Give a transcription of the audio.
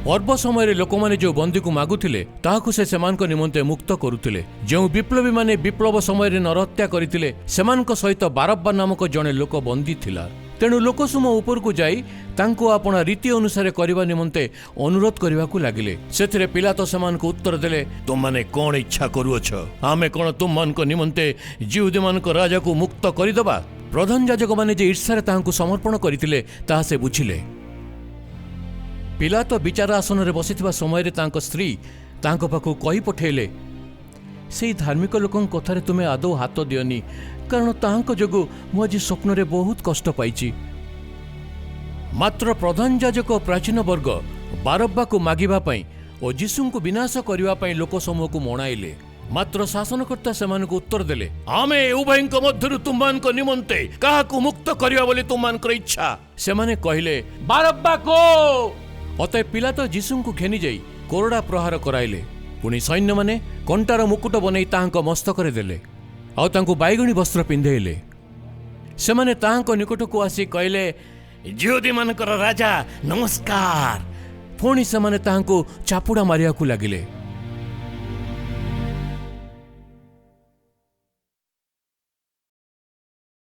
ପର୍ବ ସମୟରେ ଲୋକମାନେ ଯେଉଁ ବନ୍ଦୀକୁ ମାଗୁଥିଲେ, ତାହାକୁ ସେ ସେମାନଙ୍କ ନିମନ୍ତେ ମୁକ୍ତ କରୁଥିଲେ। ଯେଉଁ ବିପ୍ଳବୀମାନେ ବିପ୍ଳବ ସମୟରେ ନରହତ୍ୟା କରିଥିଲେ, ସେମାନଙ୍କ ସହିତ ବାରବ୍ବା ନାମକ ଜଣେ ଲୋକ ବନ୍ଦୀ ଥିଲା। ତେଣୁ ଲୋକସମୂହ ଉପରକୁ ଯାଇ ତାଙ୍କୁ ଆପଣା ରୀତି ଅନୁସାରେ କରିବା ନିମନ୍ତେ ଅନୁରୋଧ କରିବାକୁ ଲାଗିଲେ। ସେଥିରେ ପିଲାତ ସେମାନଙ୍କୁ ଉତ୍ତର ଦେଲେ, ତୁମମାନେ କ'ଣ ଇଚ୍ଛା କରୁଅଛ? ଆମେ କ'ଣ ତୁମମାନଙ୍କ ନିମନ୍ତେ ଯିହୁଦୀମାନଙ୍କ ରାଜାକୁ ମୁକ୍ତ କରିଦେବା? ପ୍ରଧାନ ଯାଜକମାନେ ଯେ ଈର୍ଷାରେ ତାହାଙ୍କୁ ସମର୍ପଣ କରିଥିଲେ, ତାହା ସେ ବୁଝିଲେ। ପିଲାତ ବିଚାର ଆସନରେ ବସିଥିବା ସମୟରେ ତାଙ୍କ ସ୍ତ୍ରୀ ତାଙ୍କ ପାଖକୁ କହି ପଠେଇଲେ, ସେଇ ଧାର୍ମିକ ଲୋକଙ୍କ କଥାରେ ତୁମେ ଆଦୌ ହାତ ଦିଅନି, କାରଣ ତାହାଙ୍କ ଯୋଗୁଁ ମୁଁ ଆଜି ସ୍ୱପ୍ନରେ ବହୁତ କଷ୍ଟ ପାଇଛି। ମାତ୍ର ପ୍ରଧାନ ଯାଜକ ଓ ପ୍ରାଚୀନ ବର୍ଗ ବାରବ୍ବାକୁ ମାଗିବା ପାଇଁ ଓ ଯୀଶୁଙ୍କୁ ବିନାଶ କରିବା ପାଇଁ ଲୋକ ସମୂହକୁ ମଣାଇଲେ। ମାତ୍ର ଶାସନକର୍ତ୍ତା ସେମାନଙ୍କୁ ଉତ୍ତର ଦେଲେ, ଆମେ ଉଭୟଙ୍କ ମଧ୍ୟରୁ ତୁମମାନଙ୍କ ନିମନ୍ତେ କାହାକୁ ମୁକ୍ତ କରିବା ବୋଲି ତୁମମାନଙ୍କର ଇଚ୍ଛା? ସେମାନେ କହିଲେ, ବାରବ୍ବାକୁ। ଅତଏବ ପିଲାତ ଯୀଶୁଙ୍କୁ ଘେନି ଯାଇ କୋରଡ଼ା ପ୍ରହାର କରାଇଲେ। ପୁଣି ସୈନ୍ୟମାନେ କଣ୍ଟାର ମୁକୁଟ ବନେଇ ତାହାଙ୍କ ମସ୍ତକରେ ଦେଲେ ଆଉ ତାଙ୍କୁ ବାଇଗଣୀ ବସ୍ତ୍ର ପିନ୍ଧେଇଲେ। ସେମାନେ ତାହାଙ୍କ ନିକଟକୁ ଆସି କହିଲେ, ଯିହୁଦୀମାନଙ୍କର ରାଜା, ନମସ୍କାର। ପୁଣି ସେମାନେ ତାହାଙ୍କୁ ଚାପୁଡ଼ା ମାରିବାକୁ ଲାଗିଲେ।